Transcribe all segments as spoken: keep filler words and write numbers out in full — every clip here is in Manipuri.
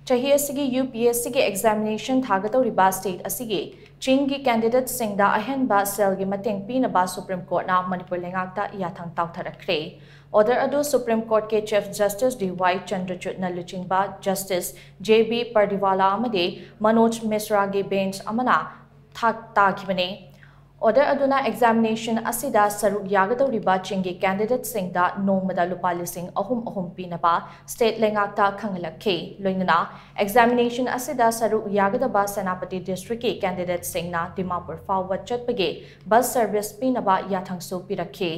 ꯆꯍꯤ ꯑꯁꯤꯒꯤ UPSCꯒꯤ examination ꯊꯥꯒꯗꯧꯔꯤꯕ state ꯑꯁꯤꯒꯤ ꯆꯤꯡꯒꯤ candidateꯁꯤꯡꯗ ꯑꯍꯦꯟꯕ cellꯒꯤ ꯃꯇꯦꯡ ꯄꯤꯅꯕ Supreme Courtꯅ ꯃꯅꯤꯄꯨꯔ ꯂꯩꯉꯥꯛꯇ ꯌꯥꯊꯪ ꯇꯥꯎꯊꯔꯛꯈ꯭ꯔꯦ꯫ Order ꯑꯗꯨ Supreme Courtꯀꯤ Chief Justice D Y ꯆꯟꯗ꯭ꯔꯆꯨꯗꯅ ꯂꯨꯆꯤꯡꯕ Justice J B Pardiwala ꯑꯃꯗꯤ Manoj Misraꯒꯤ bench ꯑꯃꯅ ꯊꯥꯛ ꯇꯥꯈꯤꯕꯅꯤ꯫ Order ꯑꯗꯨꯅ examination ꯑꯁꯤꯗ ꯁꯔꯨꯛ ꯌꯥꯒꯗꯧꯔꯤꯕ ꯆꯤꯡꯒꯤ candidateꯁꯤꯡꯗ ꯅꯣꯡꯃꯗ ꯂꯨꯄꯥ ꯂꯤꯁꯤꯡ ꯑꯍꯨꯝ ꯑꯍꯨꯝ ꯄꯤꯅꯕ state ꯂꯩꯉꯥꯛꯇ ꯈꯪꯍꯜꯂꯛꯈꯤ꯫ ꯂꯣꯏꯅꯅ examination ꯑꯁꯤꯗ ꯁꯔꯨꯛ ꯌꯥꯒꯗꯕ ꯁꯦꯅꯥꯄꯇꯤ districtꯀꯤ candidateꯁꯤꯡꯅ ꯗꯤꯃꯥꯄꯨꯔ ꯐꯥꯎꯕ ꯆꯠꯄꯒꯤ bus service ꯄꯤꯅꯕ ꯌꯥꯊꯪꯁꯨ ꯄꯤꯔꯛꯈꯤ꯫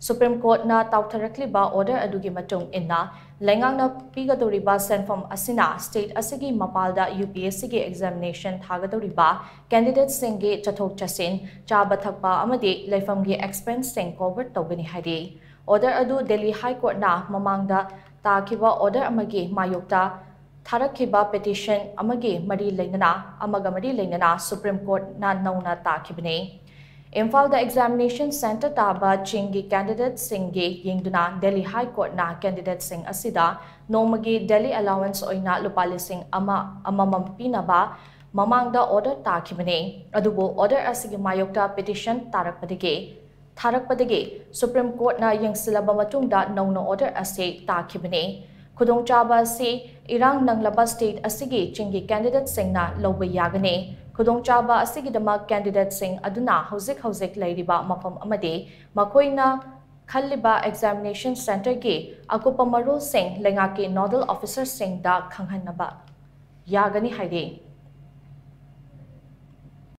Supreme Courtꯅ ꯇꯥꯎꯊꯔꯛꯂꯤꯕ order ꯑꯗꯨꯒꯤ ꯃꯇꯨꯡ ꯏꯟꯅ, ꯂꯩꯉꯥꯛꯅ ꯄꯤꯒꯗꯧꯔꯤꯕ ꯁꯦꯟꯐꯝ ꯑꯁꯤꯅ state ꯑꯁꯤꯒꯤ ꯃꯄꯥꯜꯗ UPSCꯒꯤ examination ꯊꯥꯒꯗꯧꯔꯤꯕ candidateꯁꯤꯡꯒꯤ ꯆꯠꯊꯣꯛ ꯆꯠꯁꯤꯟ, ꯆꯥꯕ ꯊꯛꯄ ꯑꯃꯗꯤ ꯂꯩꯐꯝꯒꯤ expenseꯁꯤꯡ cover ꯇꯧꯒꯅꯤ ꯍꯥꯏꯔꯤ꯫ Order ꯑꯗꯨ Delhi High Courtꯅ ꯃꯃꯥꯡꯗ ꯇꯥꯈꯤꯕ order ꯑꯃꯒꯤ ꯃꯥꯌꯣꯛꯇ ꯊꯥꯔꯛꯈꯤꯕ petition ꯑꯃꯒꯤ ꯃꯔꯤ ꯂꯩꯅꯅ, ꯑꯃꯒ ꯃꯔꯤ ꯂꯩꯅꯅ Supreme Courtꯅ ꯅꯧꯅ ꯇꯥꯈꯤꯕꯅꯤ꯫ ꯏꯝꯐꯥꯜꯗ examination centre ꯇꯥꯕ ꯆꯤꯡꯒꯤ candidateꯁꯤꯡꯒꯤ ꯌꯦꯡꯗꯨꯅ Delhi High Courtꯅ candidateꯁꯤꯡ ꯑꯁꯤꯗ ꯅꯣꯡꯃꯒꯤ daily allowance ꯑꯣꯏꯅ ꯂꯨꯄꯥ ꯂꯤꯁꯤꯡ ꯑꯃ ꯑꯃꯃꯝ ꯄꯤꯅꯕ ꯃꯃꯥꯡꯗ order ꯇꯥꯈꯤꯕꯅꯤ꯫ ꯑꯗꯨꯕꯨ order ꯑꯁꯤꯒꯤ ꯃꯥꯌꯣꯛꯇ petition ꯇꯥꯔꯛꯄꯗꯒꯤ, ꯊꯥꯔꯛꯄꯗꯒꯤ Supreme Courtꯅ ꯌꯦꯡꯁꯤꯜꯂꯕ ꯃꯇꯨꯡꯗ ꯅꯧꯅ order ꯑꯁꯤ ꯇꯥꯈꯤꯕꯅꯤ꯫ ꯈꯨꯗꯣꯡꯆꯥꯕ ꯑꯁꯤ ꯏꯔꯥꯡ ꯅꯪꯂꯕ state ꯑꯁꯤꯒꯤ ꯆꯤꯡꯒꯤ candidateꯁꯤꯡꯅ ꯂꯧꯕ ꯌꯥꯒꯅꯤ꯫ ꯈꯨꯗꯣꯡꯆꯥꯕ ꯑꯁꯤꯒꯤꯗꯃꯛ candidateꯁꯤꯡ ꯑꯗꯨꯅ ꯍꯧꯖꯤꯛ ꯍꯧꯖꯤꯛ ꯂꯩꯔꯤꯕ ꯃꯐꯝ ꯑꯃꯗꯤ ꯃꯈꯣꯏꯅ ꯈꯜꯂꯤꯕ examination centreꯒꯤ ꯑꯀꯨꯞꯄ ꯃꯔꯣꯜꯁꯤꯡ ꯂꯩꯉꯥꯛꯀꯤ nodal officerꯁꯤꯡꯗ ꯈꯪꯍꯟꯅꯕ ꯌꯥꯒꯅꯤ ꯍꯥꯏꯔꯤ꯫